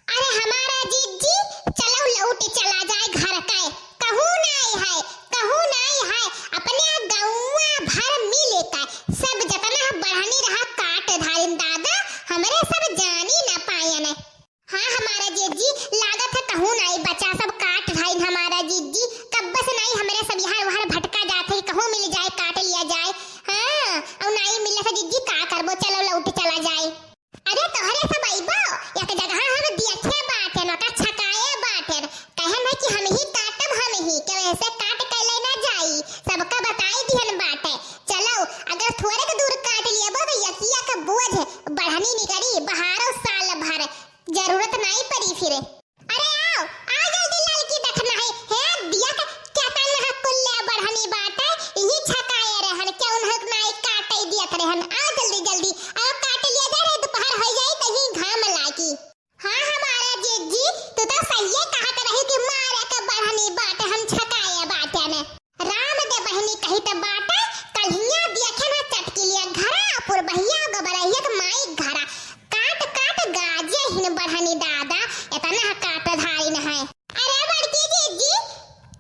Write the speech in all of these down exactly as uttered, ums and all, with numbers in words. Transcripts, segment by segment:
अरे हमारा जिज्जी, चलो लौट चला जाए घर के। कहूँ नाई है, कहूँ नाई है, अपने गौवा भर मिल के सब जतना बढ़नी रहा काट धारिन दादा, हमरे सब जानी न पायन। हाँ हमारा जिज्जी, लागत है कहूँ नाई बचा, सब काट धारिन हमारा जिज्जी। कब से नाई हमरे सब यहाँ वहाँ भटका जात है, कहूँ मिल जाए काट लिया जाए। हाँ, और नाई मिले से जिज्जी का करबो, चलो लौट चला जाए। अरे तोहरे सब अइबो, एक जगह हम दियखे बाटेन, ओका छकाए बाटेन। कहेन है कि हम ही काटब, हम ही, केहू ऐसे काट के ले ना जाई, सबका बताई दिहन बाटे। चलो, अगर थोड़े के दूर काट लियबो तो यकिया के बोझ बढ़नी निकरी, बहारो साल भर, जरूरत नाई पड़ी फिर। अरे आओ, आओ जल्दी ललकी देखना है। हे दिया के केतना नहा कुल्ले बढ़नी बाटे, इही छकाए रहन, केहू नाई काटे दियत रहन। आओ जल्दी जल्दी, आओ काट लिया जाए रे, दोपहर हो जाई तहीं घाम लागी। हाँ हमारा जिज्जी, तू तो सहिए कहत रही कि मारे के बढ़नी बाटे, हम छकाए बाटे ने। राम दे बहिनी कहित बाटे, कल्हिया दियखे ना चटकी लिया घरा, पुरबहिया गबरहिया के माई घरा। काट काट गाजे हिन बढ़नी दादा, एतना काट धारिन है। अरे बड़की जिज्जी,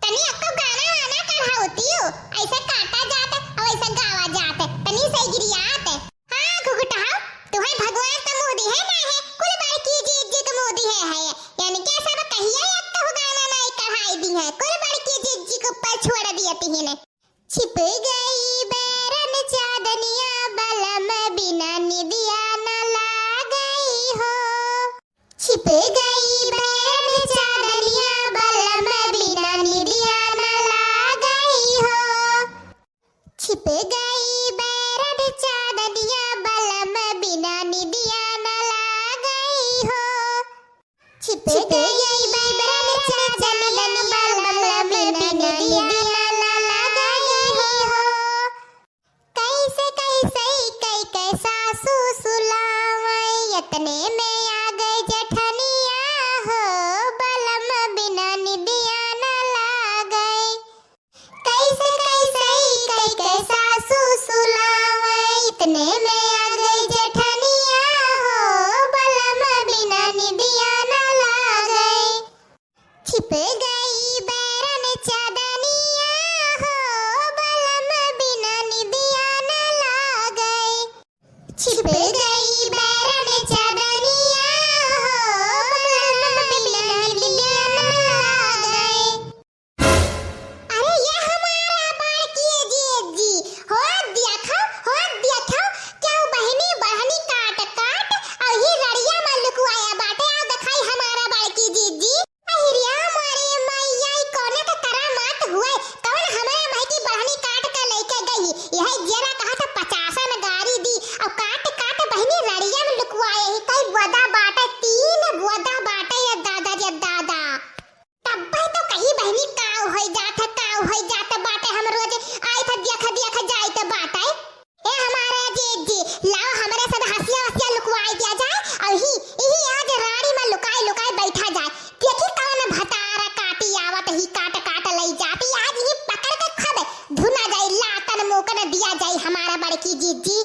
तनी अक्को गाना वाना कढ़ाउतियो, ऐसे काटा जात और ऐसे गावा जात, तनी से गिरियात। हाँ घुघुटहा, तुहे भगवान का मुँह दिहे ना है, कुल बड़की जिज्जी का मुँह दिहे है, यानी क्या सब कहिए अक्को गाना नाई कढ़ाई दिहे, कुल बड़की जिज्जी के ऊपर छोड़ दिए तिहिने। छिप गई बैरन चादनिया बलम बिना निदिया न लागई हो। छिप गई बैरन चादनिया बलम बिना निदिया न लागई हो। छिप गई बैरन चादनिया बलम बिना निदिया न लागई हो। छिप गई बैरन चादनिया बलम बिना निदिया न लागई हो। कैसे कैसे कई कई सासू सुलावई, इतने में आ गई जेठनिया हो, बलम बिना निदिया न लागई। कैसे कैसे कई कई सासू सुलावई, इतने में आ गई जेठनिया हो, बलम बिना निदिया न लागई। छिप गई बैरन चादनिया हो, बलम बिना निदिया न लागई। छिप गई बैरन चादनिया हो, बलम बिना निदिया न लागई। अरे ये हमारा बड़की जिज्जी, हो देखो, हो देखो, क्या बहिनी बढ़नी काट काट और ही रड़िया में लुकुआया बाटे, आओ दिखाई हमारा बड़की जिज्जी। अहिरिया मारे मैया, ई कौने के करामात हुए? कौन हमरा माई की बढ़नी काट के लइके गई? यह जेरा कहा था पचासन गारी दी, और काट काट बहिनी रड़िया में लुकवाए ही। कई बोदा बाटे, तीन बोदा बाटे, ये दादा, ये दादा। तब्बे तो कही बहिनी काव होई जात है, काव होई जात बाटे, हम रोज आई था देख देख जाइत बाटे। ए हमारे जिज्जी, लाओ हमरे सब हंसिया वसिया लुकवाई दिया जाए, और ही, इही आज राड़ी में लुकाई लुकाई बैठा जाए। देखी कौन भतारा काटी आवत ही, काट काट लई जाती, आज ही पकड़ के खूब धुना जाई, लातन मोकन दिया जाई हमारा बड़की जिज्जी।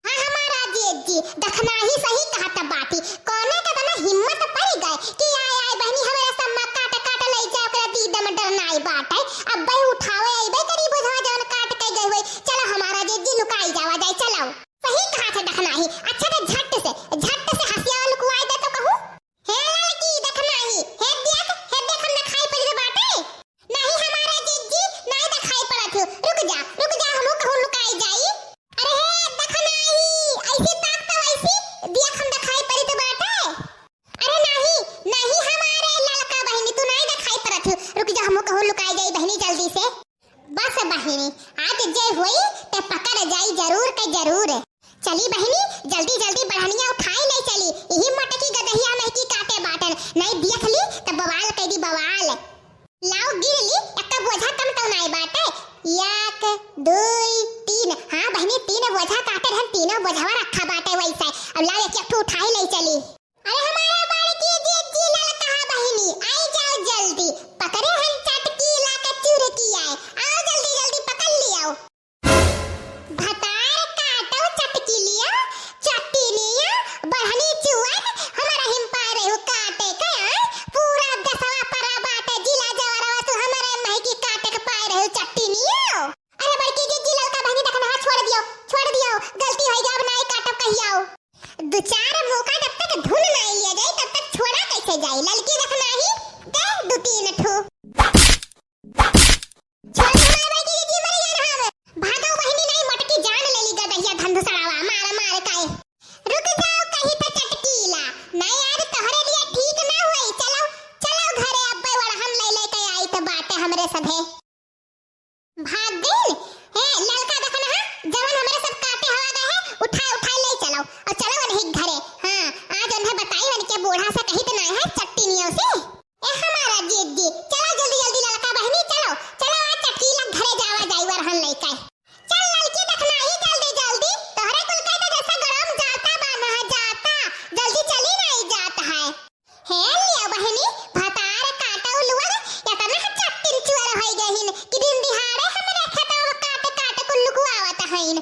हाँ हमारा जिज्जी, दखनाही सही कहत बाटी, कौने के तना हिम्मत पड़ गए कि आए आए बहिनी हमरे सब में काट काट लई जाए, ओकरा दीदे में डर नाई बाटे, अब बही उठावे अइबे करी बोझवा जवन काट के गए हुए, चलो हमारा जिज्जी लुकाई जावा जाए, चलो। सही कहा थे दखनाही। अच्छा तो झट से, झट से हंसिया लुकवाई दे तो कहूँ। हे ललकी दखनाही, हे देख, हे देख हम दिखाई पड़ गए बाटे। नहीं हमारा जिज्जी, नहीं दिखाई पड़त हो। रुक जा, रुक जा, हमहू कहूँ लुकाई जाई। अरे हे दखनाही, ऐसी ताक तो ऐसी, देख हम दिखाई पड़ी तो बाटे। अरे नहीं, नहीं हमारे ललका बहिनी, तू नहीं दिखाई पड़त हो। रुक जा, हमहू कहूँ लुकाई जाई बहिनी जल्दी से। बस बहिनी, आज जे होई ते पकड़ जाई जरूर के जरूर। चली बहिनी, जल्दी जल्दी बढ़निया उठाई ले चली, यही मटकी गदहिया महकी काटे बाटन, नहीं दियत ली त बवाल कई दी बवाल। लाओ गिन ली, एक बोझा कम तो नाई बाटे। एक, दुई, तीन, हाँ बहिनी, तीन बोझा काटे रहन, तीनों बोझवा रखा बाटे वैसे। अब लाओ एक एक ठो उठाई ले चली। अरे हमारा बड़की जिज्जी ललकहा बहिनी, आई जाओ जल्दी। पकड़े हन चटकीला के चुरकी आए। आओ जल्दी जल्दी पकड़ लियाओ। भतार काटो चटकीलिया, चट्टीनिया, बढ़नी चुअन, हमारा हिम पाए रहो काटे जाई, ललकी देखना ही दे दू तीन ठो। छोड़ हमार भाई के, ये मर गया ना हम। भागो बहिनी, नहीं मोटकी जान ले ली गदहिया धंधुसड़ावा, मार मार काए। रुक जाओ, कहीं तो चटकीला। नहीं यार, तोहरे लिए ठीक ना होई। चलो, चलो घरे, अब्बे वड़हन ले लेके आई तो बाटे हमरे सभे। भाग गइल। ए, ललका देखना हा, जवन हमरे सब काटे हवा गए है, उठाए उठाए ले चलो। और चलो उन्हीं घरे। हाँ, आज उन्हें बताई, उनके बूढ़ा से कही तो नहीं है, चट्टीनियों से। ए हमारा जीत जी, चलो जल्दी जल्दी ललका बहिनी, चलो, चलो आज चटकीला घरे जावा जाई वरहन लेके। चल ललकी देखना ही जल्दी जल्दी, तोहरे कुल के तो जैसे गरम जाता बा ना जाता, जल्दी चली नहीं जात है। हे लिया बहिनी, भतार काटा उलुआ, इतना चट्टिन चुअर होई गहिन कि दिन दिहाड़े हमरे खेतवा में काट काट कुल लुकुआवत हइन।